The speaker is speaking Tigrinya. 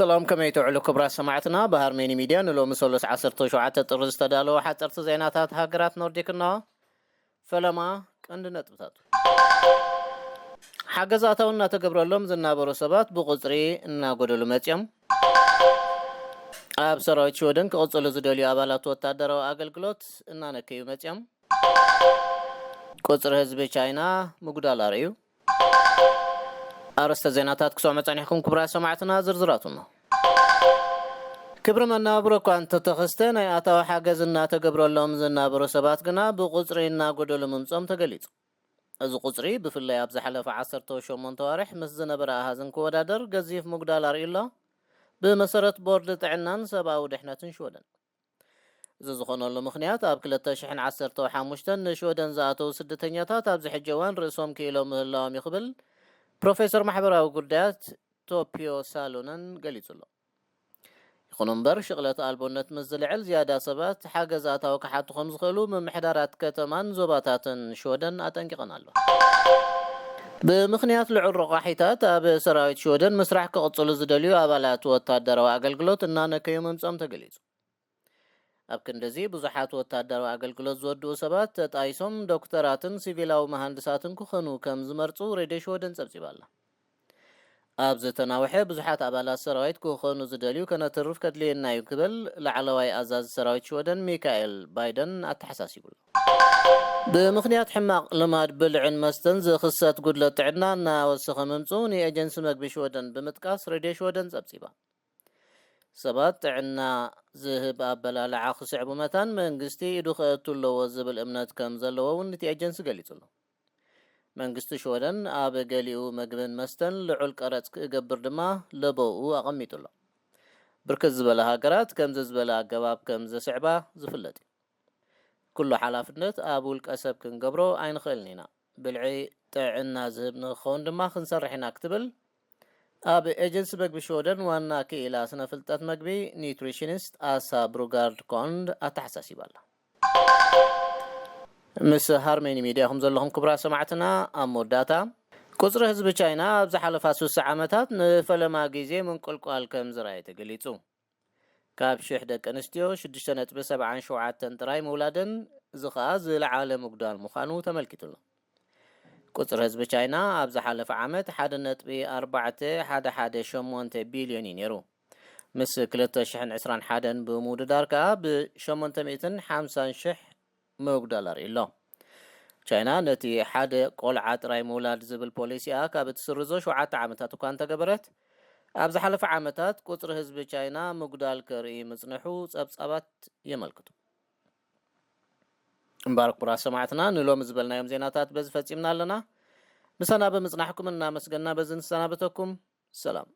ሰላም፣ ከመይ ትውዕሉ ክቡራት ሰማዕትና? ብሃርሜኒ ሚድያ ንሎሚ ሰሉስ ዓሰርተ ሸውዓተ ጥሪ ዝተዳለወ ሓፀርቲ ዜናታት ሃገራት ኖርዲክ እና ፈለማ ቀንዲ ነጥብታቱ። ሓገዝ ኣታዊ እናተገብረሎም ዝናበሩ ሰባት ብቁፅሪ እናጎደሉ መፅዮም። ኣብ ሰራዊት ሽወደን ክቕፅሉ ዝደልዩ ኣባላት ወታደራዊ ኣገልግሎት እናነከዩ መፅዮም። ቁፅሪ ህዝቢ ቻይና ምጉዳል ኣርእዩ። ኣርእስተ ዜናታት ክሰምዑ ጸኒሕኩም ክቡራት ሰማዕትና፣ ዝርዝራቱ ነው። ክብሪ መናብሮ እኳ እንተተኸስተ፣ ናይ ኣታዊ ሓገዝ እናተገብረሎም ዝናበሩ ሰባት ግና ብቁፅሪ እናጎደሉ ምምጾም ተገሊጹ። እዚ ቁፅሪ ብፍላይ ኣብ ዝሓለፈ ዓሰርተ ሸሞንተ ዋርሕ ምስ ዝነበረ ኣሃዝ እንክወዳደር ገዚፍ ምጉዳል ኣርእዩ ኣሎ። ብመሰረት ቦርድ ጥዕናን ሰብኣዊ ድሕነትን ሽወደን። እዚ ዝኾነሉ ምኽንያት ኣብ ክልተ ሽሕን ዓሰርተ ሓሙሽተን ንሽወደን ዝኣተዉ ስደተኛታት ኣብዚ ሕጂ እዋን ርእሶም ክኢሎም ምህላዎም እዩ ክብል ፕሮፌሰር ማሕበራዊ ጉዳያት ቶፒዮ ሳሉነን ገሊጹ ኣሎ። ይኹን እምበር ሽቕለት ኣልቦነት ምስ ዝልዕል ዝያዳ ሰባት ሓገዝ ኣታዊ ክሓቱ ከም ዝኽእሉ ምምሕዳራት ከተማን ዞባታትን ሽወደን ኣጠንቂቐን ኣለዋ። ብምኽንያት ልዑል ረቋሒታት ኣብ ሰራዊት ሽወደን ምስራሕ ክቕጽሉ ዝደልዩ ኣባላት ወታደራዊ ኣገልግሎት እናነከዩ ምምጾም ተገሊጹ። ኣብ ክንድዚ ብዙሓት ወታደራዊ ኣገልግሎት ዝወድኡ ሰባት ተጣይሶም ዶክተራትን ሲቪላዊ መሃንድሳትን ክኾኑ ከም ዝመርጹ ሬድዮ ሽወደን ጸብጺባ ኣላ። ኣብ ዝተናውሐ ብዙሓት ኣባላት ሰራዊት ክኾኑ ዝደልዩ ከነትርፍ ከድልየና እዩ ክብል ላዕለዋይ ኣዛዚ ሰራዊት ሽወደን ሚካኤል ባይደን ኣተሓሳሲቡ ኣሎ። ብምኽንያት ሕማቕ ልማድ ብልዕን መስተን ዝኽሰት ጉድለት ጥዕና እናወሰኸ ምምፅኡ ንኤጀንሲ መግቢ ሽወደን ብምጥቃስ ሬድዮ ሽወደን ጸብጺባ። ሰባት ጥዕና ዝህብ ኣበላልዓ ክስዕቡ መታን መንግስቲ ኢዱ ከእቱ ኣለዎ ዝብል እምነት ከም ዘለዎ እውን እቲ ኤጀንሲ ገሊጹ ኣሎ። መንግስቲ ሽወደን ኣብ ገሊኡ መግብን መስተን ልዑል ቀረጽ ክገብር ድማ ለበውኡ ኣቐሚጡ ኣሎ። ብርክት ዝበለ ሃገራት ከምዚ ዝበለ ኣገባብ ከም ዘስዕባ ዝፍለጥ እዩ። ኩሉ ሓላፍነት ኣብ ውልቀ ሰብ ክንገብሮ ኣይንኽእልን ኢና። ብልዒ ጥዕና ዝህብ ንክኸውን ድማ ክንሰርሕ ኢና ክትብል ኣብ ኤጀንሲ መግቢ ሽወደን ዋና ክኢላ ስነ ፍልጠት መግቢ ኒውትሪሽኒስት ኣሳ ብሩጋርድ ኮንድ ኣተሓሳሲባ ኣላ። ምስ ሃርሜኒ ሚድያ ኹም ዘለኹም ክቡራት ሰማዕትና፣ ኣብ መወዳእታ ቁፅሪ ህዝቢ ቻይና ኣብ ዝሓለፋ ስሳ ዓመታት ንፈለማ ግዜ ምንቁልቋል ከም ዝረኣየ ተገሊጹ። ካብ ሽሕ ደቂ ኣንስትዮ ሽዱሽተ ነጥቢ ሰብዓን ሸውዓተን ጥራይ ምውላደን፣ እዚ ኸኣ ዝለዓለ ምጉዳል ምዃኑ ተመልኪቱ ኣሎ። ቁጽሪ ህዝቢ ቻይና ኣብ ዝሓለፈ ዓመት ሓደ ነጥቢ ኣርባዕተ ሓደ ሓደ ሸሞንተ ቢልዮን እዩ ነይሩ። ምስ ክልተ ሽሕን ዕስራን ሓደን ብምውድዳር ከኣ ብሸሞንተ ሚእትን ሓምሳን ሽሕ ምጉዳል ኣርእዩ ኣሎ። ቻይና ነቲ ሓደ ቆልዓ ጥራይ ምውላድ ዝብል ፖሊሲኣ ካብ እትስርዞ ሸውዓተ ዓመታት እኳ እንተገበረት፣ ኣብ ዝሓለፈ ዓመታት ቁጽሪ ህዝቢ ቻይና ምጉዳል ከርኢ ምጽንሑ ጸብጻባት የመልክቱ። እምበኣር ክቡራት ሰማዕትና፣ ንሎሚ ዝበልናዮም ዜናታት በዚ ፈጺምና ኣለና። ምሳና ብምጽናሕኩም እናመስገና በዚ ንሰናበተኩም። ሰላም።